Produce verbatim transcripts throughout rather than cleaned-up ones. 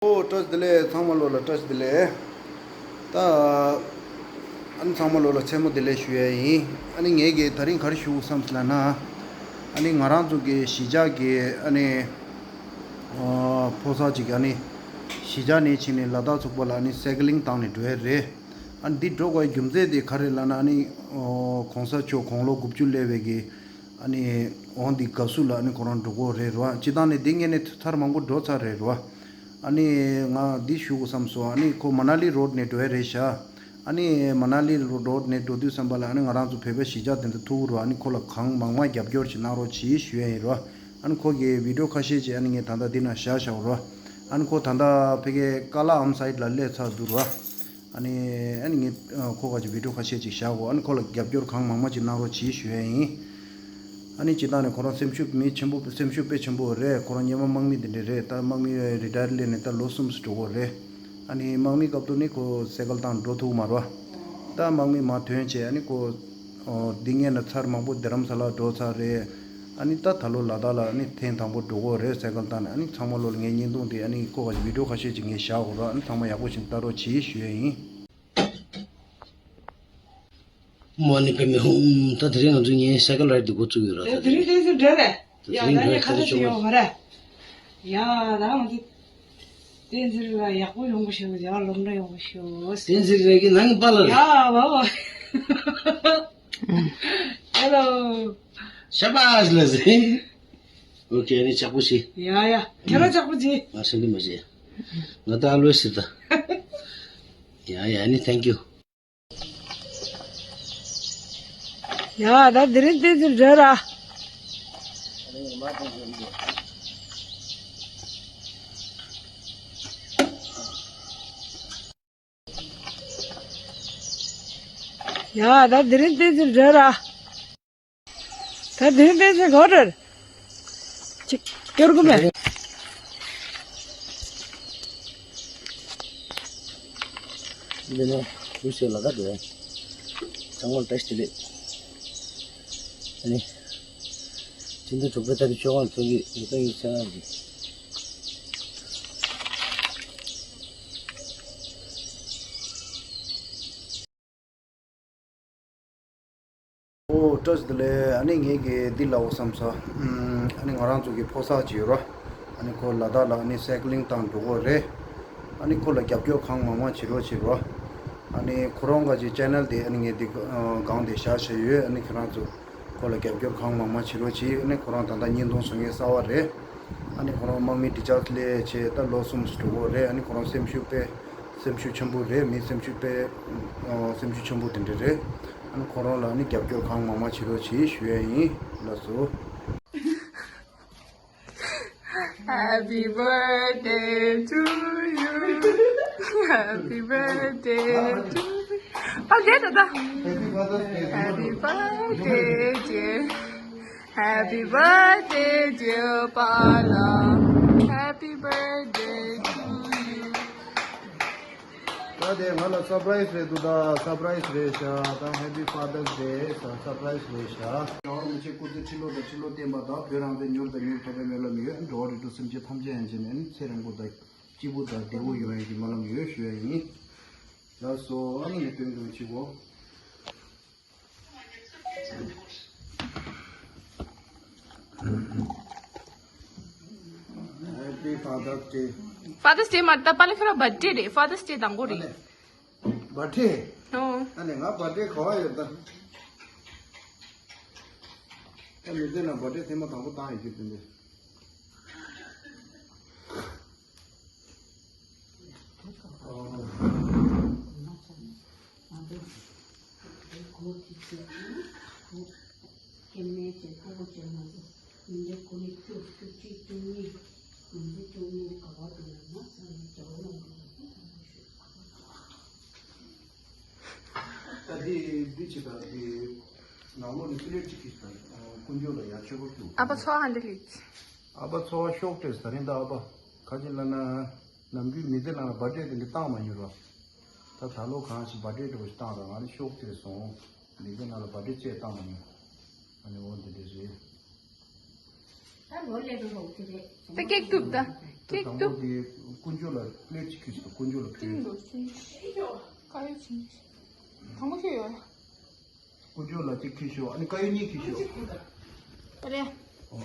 ཨོ་བཀྲ་ཤིས་བདེ་ལེགས། ཚང་མ་ལོ་ལ་བཀྲ་ཤིས་བདེ་ལེགས། ད་ཨ་ནི་ཚང་མ་ལོ་ལ་མཚན་མོ་བདེ་ལེགས་ཞུ་ཡ་ཡིན། ཨ་ནི་ངས་ཀྱི་ད་རིང་ག་རེ་ཞུ་དགོས་བསམ་སོང་ལབ་ན། ཨ་ནི་ང་རང་ཚོ་གི་གཞིས་ཆགས་ཀྱི་ཨ་ནི་ཨ་ཕོ་གསར་ཅིག་ཨ་ནི་གཞིས་ཆགས་ནས་ཕྱིན་ནས་ལ་དྭགས་ཚུགས་པ་ལ་ཨ་ནི་སའི་ཀེ་ལིང་བཏང་ནས་འགྲོ་ཡ་རེད། ཨ་ནི་འདི་འགྲོ་དགོས་རྒྱུ་མཚན་དེ་ག་རེ་ལབ་ན། ཨ་ནི་ཨོ་གོང་ས་མཆོག་དགུང་ལོ་དགུ་བཅུ་སླེབས་པའི་གི་ཨ་ནི་འོང་འདི་དགའ་བསུ་ལ་ཨ་ནི་ཁོ་རང་འགྲོ་གི་རེད་རོ། སྤྱིར་བཏང་ནས་འདི་སྔོན་ནས་ཚར་མང་པོ་འགྲོ་ཚར་རེད་རོ། ཨ་ནི་ང་འདི་ཞུ་དགོས་བསམ་སོང་། ཨ་ནི་ཁོ་མ་ན་ལི་རོ་ཌི་ནས་འགྲོ་ཡ་རེད་ཤག་ཨ་ནི་མ་ན་ལི་རོ་ཌི་ནས་འགྲོ་དུས་ཙམ་པ་ལ་ཨ་ནི་ང་རང་ཚོ་བོད་པའི་གཞིས་ཆགས་དེ་ཚོ་ཐུག་རོ། ཨ་ནི་ཁོ་ལ་གང་མང་མང་རྒྱབ་སྐྱོར་ཅིག་གནང་རོགས་གྱིས་ཞུ་ཡ་ཡིན་རོ། ཨ་ནི་ཁོ་གི་བི་ཌི་ཡོ་ཁ་ཤས་ཅིག་ཨ་ནི་ངས་ད་ལྟ་འདི་ན་བཞག་བཞག་རོ། ཨ་ནི་ཁོ་ད་ལྟ་ཕ་གིའི་ཀ་ལ་ཨམ་སའིཌ་ལ་སླེབས་ཚར་འདུག་རོ། ཨ་ནི་ཨ་ནི་ངས་ཨ་ཁོ་ག་ཅིག་བི་ཌི་ཡོ་ཁ་ཤས་ཅིག་བཞག་གོ། ཨ་ནི་ཁོ་ལ་རྒྱབ་སྐྱོར་གང་མང་མང་ཅིག་གནང་རོགས་གྱིས་ཞུ་ཡ་ཡིན། ཨ་ནི་སྤྱིར་བཏང་ནས་ཁོ་རང་སེམས་ཤུགས་མི་ཆེན་པོ་སེམས་ཤུགས་དཔེ་ཆེན་པོ་རེད། ཁོ་རང་སྔོན་མ་དམག་མི་དེ་འདྲ་རེད། ད་དམག་མི་རི་ཊ་ཡར་སླེབས་ནས་ད་ལོ་གསུམ་ཙམ་འགྲོ་གི་རེད། ཨ་ནི་དམག་མི་སྐབས་དུ་ནི་ཁོ་སའི་ཀལ་བཏང་འགྲོ་ཐུབ་མ་རོ། ད་དམག་མི་མར་ཐོན་བྱས་ཨ་ནི་ཁོ་ཨོ་འདི་སྔོན་ལ་ཚར་མང་པོ་རྡ་རམ་ས་ལ་འགྲོ་ཚར་རེད། ཨ་ནི་ད་ད་ལོ་ལ་དྭགས་ལ་ཨ་ནི་ཐེངས་དང་པོ་འགྲོ་གི་རེད་སའི་ཀལ་བཏང་ནས། ཨ་ནི་ཚང་མ་ལོ་ལ་ངའི་བརྙན་ཐུང་དེ་ཨ་ནི་ཁོ་ག་ཅིག་བི་ཌི་ཡོ་ཁ་ཤས་ཅིག་ངས་བཞག་གོ་རོ། ཨ་ནི་ཚང་མ་ཡག་པོ་ཞིག་ལྟ་རོགས་གྱིས་ཞུ་ཡ་ཡིན། མོ་ནི་པེ་མི་ཧུམ། ད་དེ་རིང་ང་ཚོ་ངའི་སའི་ཀལ་རའི་ཌི་འགོ་བཙུགས་ཡོད་ར། ད་དེ་དེ་རིང་དེ་ཚོ་འདྲ་རེད། ད་ཡ་དེ་རིང་ད་ངས་ཁ་ད་ད་ཅིག་ཡོང་མ་རེད། ཡ་ད་ང་ཚོ་བསྟན་འཛིན་ལ་ཡག་པོ་ཡོང་གི་ཤོག་ཡ་སློབ་གྲྭ་ཡོང་གི་ཤོག་བསྟན་འཛིན་རེད་ཀྱི་ནང་གི་པཱ་ལགས་རེད། ཡ་བ་བ། ཧེ་ལོ། ཤ་བཱས་ལ་ཟེར། ཨོ་ཁེ། ཨ་ནི་ལྕགས་པོ་བྱེད། ཡ་ཡ། ཁྱེད་རང་ལྕགས་པོ་བྱེད། ང་སེམས་འདི་མ་བྱེད། ང་ད་ཨ་ལོས་ཟེར་ད། ཡ་ཡ། ཨ་ནི་ཐེང་ཀིའུ། ཡ་ད་དེ་རིང་བསྟན་འཛིན་འགྲོ་ར། ཡ་ད་དེ་རིང་བསྟན་འཛིན་འགྲོ་ར། ད་དེ་རིང་བསྟན་འཛིན་ག་པར་འགྲོ་ར། ཅིག་སྐྱོར་གི་མེད། འདི་ནས་ལུས་སེ་ལ་ད་དེ་ཚང་མར་བཀྲ་ཤིས་བདེ་ལེགས། ཨ་ནི། སྤྱི་ཟླ་དྲུག་པའི་ཚེས་བཅོ་ལྔ་ཚོགས་ཀྱི་ཉིས་སྟོང་ཉི་ཤུ་རྩ་ལྔ་གི། ཨོ་བཀྲ་ཤིས་བདེ་ལེགས། ཨ་ནི་ངས་ཀྱི་འདི་ལབ་དགོས་བསམ་སོང་། ཨམ། ཨ་ནི་ང་རང་ཚོ་གི་ཕོ་གསར་ཅིག་ཡོད་ར། ཨ་ནི་ཁོ་ལ་དྭགས་ལ་ཨ་ནི་སའི་ཀེ་ལིང་བཏང་འགྲོ་གི་རེད། ཨ་ནི་ཁོ་ལ་རྒྱབ་སྐྱོར་གང་མང་མང་བྱེད་རོགས་བྱེད་རོགས། ཨ་ནི་ཁོ་རང་ག་ཅིག་ཅེ་ནལ་དེ་ཨ་ནི་ངས་འདི་ཨ་སྒང་དེ་བཞག་བཞག་ཡོད། ཨ་ནི་ཁྱེད་རང་ཚོ་ཁོ་ལ་རྒྱབ་སྐྱོར་གང་མང་མང་བྱེད་རོགས་བྱེད། ཨ་ནི་ཁོ་རང་ད་ལྟ་བརྙན་ཐུང་བཟོ་མཁན་གསར་པ་རེད། ཨ་ནི་ཁོ་རང་དམག་མི་ཌི་ཆར་ཇི་སླེབས་བྱས་ད་ལོ་གསུམ་འགྲོ་གི་རེད། ཨ་ནི་ཁོ་རང་སེམས་ཤུགས་དཔེ་སེམས་ཤུགས་ཆེན་པོ་རེད། མི་སེམས་ཤུགས་དཔེ་ཨ་སེམས་ཤུགས་ཆེན་པོ་དེ་འདྲ་རེད། ཨ་ནི་ཁོ་རང་ལ་ཨ་ནི་རྒྱབ་སྐྱོར་གང་མང་མང་བྱེད་རོགས་བྱེད་ཞུ་ཡ་ཡིན། ལགས་སོ། Happy birthday to you. Happy birthday to you. Birthday to the Happy birthday, dear. Happy birthday, dear Bala. Happy birthday to you. ད་དེ་ང་ལ་སར་པ་རའི་སི་རེད་འདུག་ད་སར་པ་རའི་སི་རེད་ཤག་ད་Happy Father's Day ས་སར་པ་རའི་སི་རེད་ཤག་ཡང་མི་ཆེ་སྐུ་ཚེ་ཁྲི་ལོ་དང་ཁྲི་ལོ་བརྟན་པ་དང་བོད་རང་བཙན་མྱུར་དང་མྱུར་ཐོབ་པའི་སྨོན་ལམ་ཡོད། འགྲོ་བ་རིགས་དྲུག་སེམས་ཅན་ཐམས་ཅད་ཡང་ཅི་ནས་ནི་ཚེ་རིང་པོ་དང་སྐྱིད་པོ་དང་བདེ་པོ་ཡོང་ཡག་གི་སྨོན་ལམ་ཡོད་ཞུ་ཡ་ཡིན། ལགས་སོ། ཨ་ནི་ངས་སྟོན་དོན་ཆེ་བོ། Happy Father's Day. Father's Day མ་ད་པཱ་ལགས་ཁྱོད་རང་བར་ཌེ་རེད། Father's Day དང་པོ་རེད། བར་ཌེ། ཨོ། ཨ་ནི་ང་བར་ཌེ་ག་བ་ཡོད་ད། ད་མི་ཚེ་ན་བར་ཌེ་ཐེངས་མ་དང་པོ་བཏང་ཡོད་རྒྱུ་དེ་འདྲ། ད་འདི་འདི་ཅི་ད་འདི་ནང་ལོགས་ནས་པི་ལེ་ཊི་ཅིག་གིས་ད་དཀོན་མཆོག་ལ་ཡར་མཆོད་པ་ཕུལ། ཨ་ཕ་འཚོ་བ་ཧ་འདྲ་ལེགས། ཨ་ཕ་འཚོ་བ་ཤོག་སྟེ་ད་རིང་ད་ཨ་ཕ་ག་ཅི་ལབ་ན་ནམ་རྒྱུན་མི་ཚེ་ནང་ལ་བར་ཌེ་དེ་འདྲ་བཏང་མ་མྱོང་ར། ད་ད་ལོ་གང་ཞིག་བར་ཌེ་འདྲ་བོ་ཞིག་བཏང་ར། ང་ནི་ཤོག་སྟེ་སོང་། མི་ཚེ་ནང་ལ་བར་ཌེ་ཅེས་བཏང་མ་མྱོང་། ཨ་ནི་འོ་འདི་འདྲ་རེད། ད་ལོ་ལེ་རུ་རོགས་ཀྱི་རེད། ད་ཀེག་ཐུབ་ད། ཀེག་དང་པོ་ཐུབ། དེ་དཀོན་མཆོག་ལ་པླེཊ་ཅིག་ཁྱེར་ཤོག་དཀོན་མཆོག་ལ་ཕུལ། ཀ་ཡོ་ཆིན། དང་པོ་ཁྱོད་ཡོད། དཀོན་མཆོག་ལ་གཅིག་ཁྱེར་ཤོག་ཨ་ནི་ཀ་ཡོ་གཉིས་ཁྱེར་ཤོག་ཨ་རེ། ཨོ།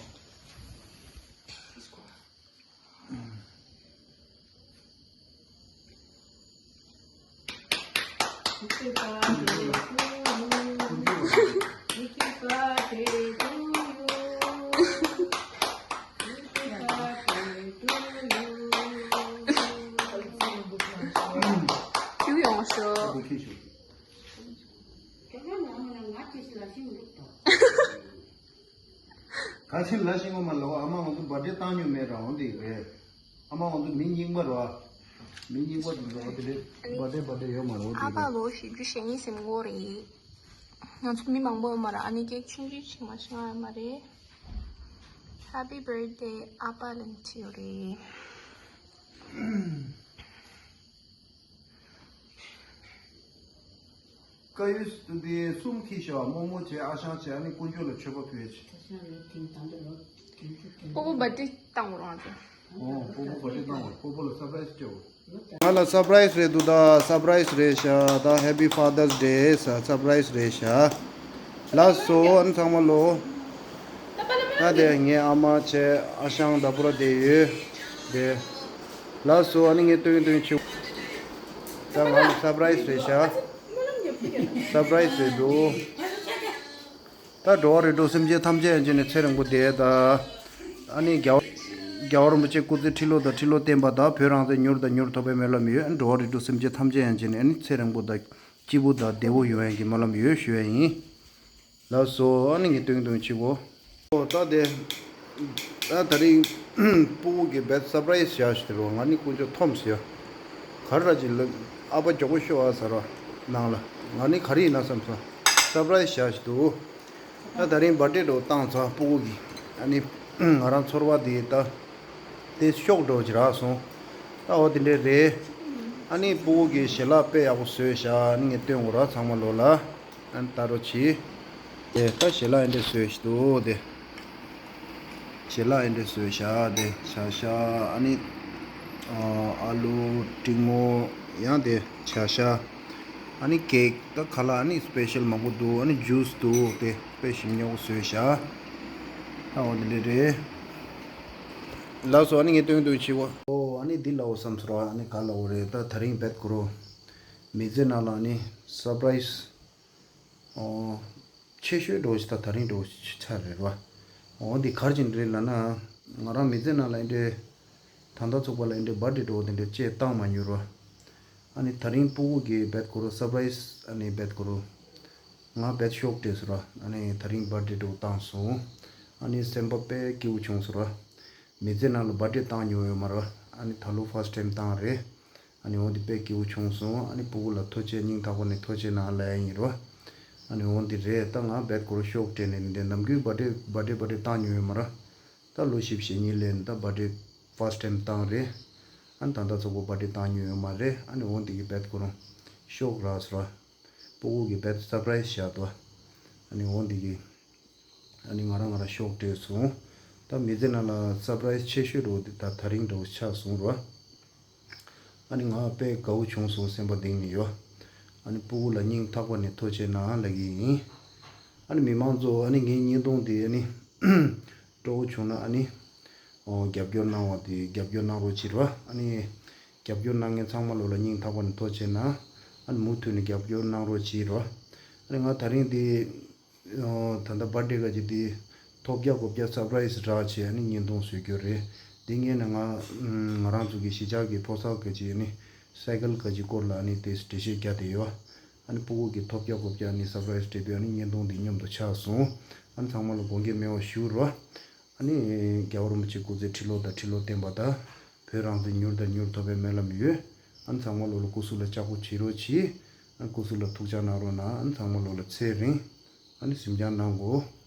ཁྱེར་ཡོང་ཤོག་ག་ཕྱིར་ལ་ཤིང་འོ་མ་ལོ་ཨ་མ་ང་ཚོ་བར་ཐི་ཌེ་བཏང་མྱོང་མེད་ར། འོ་འདི་རེད། ཨ་མ་ང་ཚོ་མི་རྙིང་པ་ར། མི་རྙིང་པ་འདི་འདྲ་འོ་དེ་རེད། བར་ཐི་ཌེ་བར་ཐི་ཌེ་ཡོད་མ་རེད། འོ་ཨ་དེ་ཕ་རེད། ལོ་བཞི་བཅུ་ཞེ་གཉིས་ཟིན་གོ་རེད། ང་ཚོ་མི་མང་པོ་ཡོད་མ་ར། ཨ་ནི་ཀེག་ཆུང་ཆུང་ཞིག་མ་ཤེས་ཡོད་མ་རེད། Happy birthday ཨ་ཕ་ལན་ཆིའོ་རེད། ཀ་ཡུས་འདི་གསུམ་ཁྱེར་ཤོག་རྨོ་མོ་བྱས། ཨ་ཞང་བྱས། ཨ་ནི་དཀོན་མཆོག་ལ་མཆོད་པ་ཕུལ་ཡས་བྱས། སྤོ་བོ་བར་ཐི་ཌེ་བཏང་བ་རང་ཚོ། ཨོ་སྤོ་བོ་བར་ཐི་ཌེ་བཏང་བ། སྤོ་བོ་ལ་སར་པ་རའི་སི་སྤྲད་དགོས། ང་ལ་སར་པ་རའི་སི་རེད་འདུག་ད་སར་པ་རའི་སི་རེད་ཤག་ད་Happy Father's Day ས་སར་པ་རའི་སི་རེད་ཤག་ལགས་སོ། ཨ་ནི་ཚང་མ་ལོ། ད་དེ་ངའི་ཨ་མ་བྱས། ཨ་ཞང་ད་པུ་ར་བསྡད་ཡོད་དེ། ལགས་སོ། ཨ་ནི་ངས་སྟོན་སྟོན་ཆུ། ད་ང་ལ་སར་པ་རའི་སི་རེད་ཤག་སར་པ་རའི་སི་རེད་འདུག་ད་འགྲོ་བ་རིགས་དྲུག་སེམས་ཅན་ཐམས་ཅད་ཡང་བྱས་ནས་ཚེ་རིང་པོ་བསྡད་ད། ཨ་ནི་རྒྱལ་བ་རྒྱལ་བ་རིན་པོ་ཆེ་སྐུ་ཚེ་ཁྲི་ལོ་དང་ཁྲི་ལོ་བརྟན་པ་དང་། བོད་རང་བཙན་མྱུར་དང་མྱུར་ཐོབ་པའི་སྨོན་ལམ་ཡོད། འགྲོ་བ་རིགས་དྲུག་སེམས་ཅན་ཐམས་ཅད་ཡང་བྱས་ནས་ཨ་ནི་ཚེ་རིང་པོ་དང་སྐྱིད་པོ་དང་བདེ་པོ་ཡོང་ཡག་གི་སྨོན་ལམ་ཡོད་ཞུ་ཡ་ཡིན། ལགས་སོ། ཨ་ནི་ངས་སྟོན་སྟོན་ཆུ་གོ་ཨོ་ད་དེ། ད་དེ་རིང་སྤུ་གུ་གི་བེད་སར་པ་རའི་སི་བཞག་ཞིག་རོ། ང་ནི་དཀོན་མཆོག་འཐོམས་ཟེར། ག་རེ་ཅིག་ལ་ཨ་ཕ་མགྱོགས་པོ་ཤོག་ཨ་ཟེར་རོ། ནང་ལ་ང་ནི་ག་རེ་ཡིན་ན་བསམ་སོང་། སར་པ་རའི་སི་བཞག་ཞིག་འདུག་ད་དེ་རིང་བར་ཐི་ཌེ་འགྲོ་བཏང་ཚར་སྤུ་གུ་གི། ཨ་ནི་ང་རང་ཚོར་བ་དེ་ད་དེ་ཤོག་འགྲོ་ཅིག་རག་སོང་། ད་འོ་དེ་འདྲས་རེད། ཨ་ནི་སྤུ་གུ་གི་ཞལ་ལག་དཔེ་ཡག་པོ་བཟོས་ཤག་ཨ་ནི་ངས་སྟོན་དགོས་ར་ཚང་མ་ལོ་ལ། ཨ་ནི་ལྟ་རོགས་གྱིས། དེ་ད་ཞལ་ལག་ཨེ་འདྲས་བཟོས་ཤིག་འདུག་དེ། ཞལ་ལག་ཨེ་འདྲས་བཟོས་ཤག་དེ་ཆ་ཤ། ཨ་ནི་ཨ་ལུ་ཀྲིང་མོ་ཡང་དེ་ཆ་ཤ། ཨ་ནི་ཀེག་ད་ཁ་ལག་ཨ་ནི་སི་པེ་ཤལ་མང་པོ་འདུག་ཨ་ནི་ཇུས་འདུག་དེ་དཔེ་ཞིམ་ཉོག་བཟོས་ཤག་ད་འོ་དེ་འདྲས་རེད། ལགས་སོ། ཨ་ནི་ངས་སྟོན་སྟོན་བྱེད་གོ་ཨོ་ཨ་ནི་འདི་ལའོ་བསམ་ཚོར་བ། ཨ་ནི་ག་ལའོ་རེད། ད་དེ་རིང་བེད་ཁོ་རོ་མི་ཚེ་ནང་ལ་ཨ་ནི་སར་པ་རའི་སི། ཨོ། ཆེ་ཤོས་འགྲོ་ཞིག་ད་དེ་རིང་འགྲོ་ཆ་རེད་བ། ཨོ་འདི་གར་གྱིན་རེད་ལབ་ན། ང་རང་མི་ཚེ་ནང་ལ་ཨེ་འདྲས། ད་ལྟ་ཚོགས་པ་ལ་ཨེ་འདྲས་བར་ཐི་ཌེ་འགྲོ་དེ་འདྲས་ཅེས་བཏང་མ་མྱོང་ར། ཨ་ནི་དེ་རིང་སྤུ་གུ་གི་བེད་ཁོ་རོ་སར་པ་རའི་སི། ཨ་ནི་བེད་ཁོ་རོ། ང་བེད་ཤོག་སྤྲད་སོང་ར། ཨ་ནི་དེ་རིང་བར་ཐི་ཌེ་འགྲོ་བཏང་སོང་། ཨ་ནི་སེམས་པ་དཔེ་སྐྱིད་པོ་བྱུང་སོང་ར། མི་ཚེ་ནང་ལ་བར་ཐི་ཌེ་བཏང་མྱོང་ཡོད་མ་རེད། ཨ་ནི་ད་ལོ་ཕར་སི་ཊི་ཊའིམ་བཏང་རེད། ཨ་ནི་འོ་འདི་དཔེ་སྐྱིད་པོ་བྱུང་སོང་། ཨ་ནི་སྤུ་གུ་ལ་ཐུགས་རྗེ་སྙིང་ཐག་པ་ནས་ཐུགས་རྗེ་གནང་ལབ་ཡ་ཡིན་རོ། ཨ་ནི་འོ་འདི་རེད། ད་ང་བེད་ཁོ་རོ་ཤོག་སྤྲད་ནས་འདི་ནམ་རྒྱུན་བར་ཐི་ཌེ་བར་ཐི་ཌེ་བར་ཐི་ཌེ་བཏང་མྱོང་ཡོད་མ་རེད། ད་ལོ་བཞི་བཅུ་ཞེ་གཉིས་ལོན། ད་བར་ཐི་ཌེ་ཕར་སི་ཊི་ཊའིམ་བཏང་རེད། ཨ་ནི་ད་ལྟ་ཚོགས་པ་བར་ཐི་ཌེ་བཏང་མྱོང་ཡོད་མ་རེད། ཨ་ནི་འོ་འདི་གི་བེད་ཁོ་རོ་ཤོག་རག་སོང་ར། སྤུ་གུ་གི་བེད་སར་པ་རའི་སི་བཞག་འདུག་ཨ་ནི་འོ་འདི་གི། ཨ་ནི་ང་རང་ང་རང་ཤོག་སྤྲད་སོང་། ད་མི་ཚེ་ནང་ལ་སར་པ་རའི་སི་ཆེ་ཤོས་འགྲོ་འདི་ད་དེ་རིང་འགྲོ་ཆགས་སོང་རོ། ཨ་ནི་ང་དཔེ་དགའ་བོ་བྱུང་སོང་། སེམས་པ་གཏིང་ནས་ཡོད། ཨ་ནི་སྤུ་གུ་ལ་སྙིང་ཐག་པ་ནས་ཐུགས་རྗེ་གནང་ལབ་ཀྱི་ཡིན། ཨ་ནི་མི་མང་ཚོ་ཨ་ནི་ངའི་བརྙན་ཐུང་འདི་ཨ་ནི་སྤྲོ་བོ་བྱུང་ན་ཨ་ནི་ཨོ་རྒྱབ་སྐྱོར་གནང་བ་དེ་རྒྱབ་སྐྱོར་གནང་རོགས་བྱེད་རོགས། ཨ་ནི་རྒྱབ་སྐྱོར་གནང་མཁན་ཚང་མ་ལོ་ལ་སྙིང་ཐག་པ་ནས་ཐུགས་རྗེ་གནང་། ཨ་ནི་མུ་མཐུད་ནས་རྒྱབ་སྐྱོར་གནང་རོགས་བྱེད་རོགས། ཨ་ནི་ང་དེ་རིང་འདི་ཨོ་ད་ལྟ་བར་ཐི་ཌེ་ག་ཅིག་འདི་ཐོབ་བརྒྱ་གོ་བརྒྱ་སར་པ་རའི་སི་རག་བྱས་ཨ་ནི་བརྙན་ཐུང་བཟོ་རྒྱུ་རེད། འདི་ངས་ནི་ང་ང་རང་ཚོ་གི་གཞིས་ཆགས་ཀྱི་ཕོ་གསར་ག་ཅིག་ཨ་ནི་སའི་ཀལ་ག་ཅིག་སྐོར་ལ་ཨ་ནི་དེ་འགྲེལ་བཤད་རྒྱག་བསྡད་ཡོད། ཨ་ནི་སྤུ་གུ་གི་ཐོབ་བརྒྱ་གོ་བརྒྱ་ཨ་ནི་སར་པ་རའི་སི་སྤྲད་དུས་ཨ་ནི་བརྙན་ཐུང་འདི་མཉམ་དུ་ཆགས་སོང་། ཨ་ནི་ཚང་མ་ལ་དགོངས་འགལ་མེད་པ་ཞུ་རོགས། ཨ་ནི་རྒྱལ་བ་རིན་པོ་ཆེ་སྐུ་ཚེ་ཁྲི་ལོ་དང་ཁྲི་ལོ་བརྟན་པ་དང་། བོད་རང་བཙན་མྱུར་དང་མྱུར་ཐོབ་པའི་སྨོན་ལམ་ཡོད། ཨ་ནི་ཚང་མ་ལོ་ལ་སྐུ་གཟུགས་ལ་ལྕགས་པོ་བྱེད་རོགས་གྱིས། ཨ་ནི་སྐུ་གཟུགས་ལ་ཐུགས་ཅག་གནང་རོགས་གནང་། ཨ་ནི་ཚང་མ་ལོ་ལ་ཚེ་རིང་། ཨ་ནི་གཟིམ་འཇག་གནང་དགོས།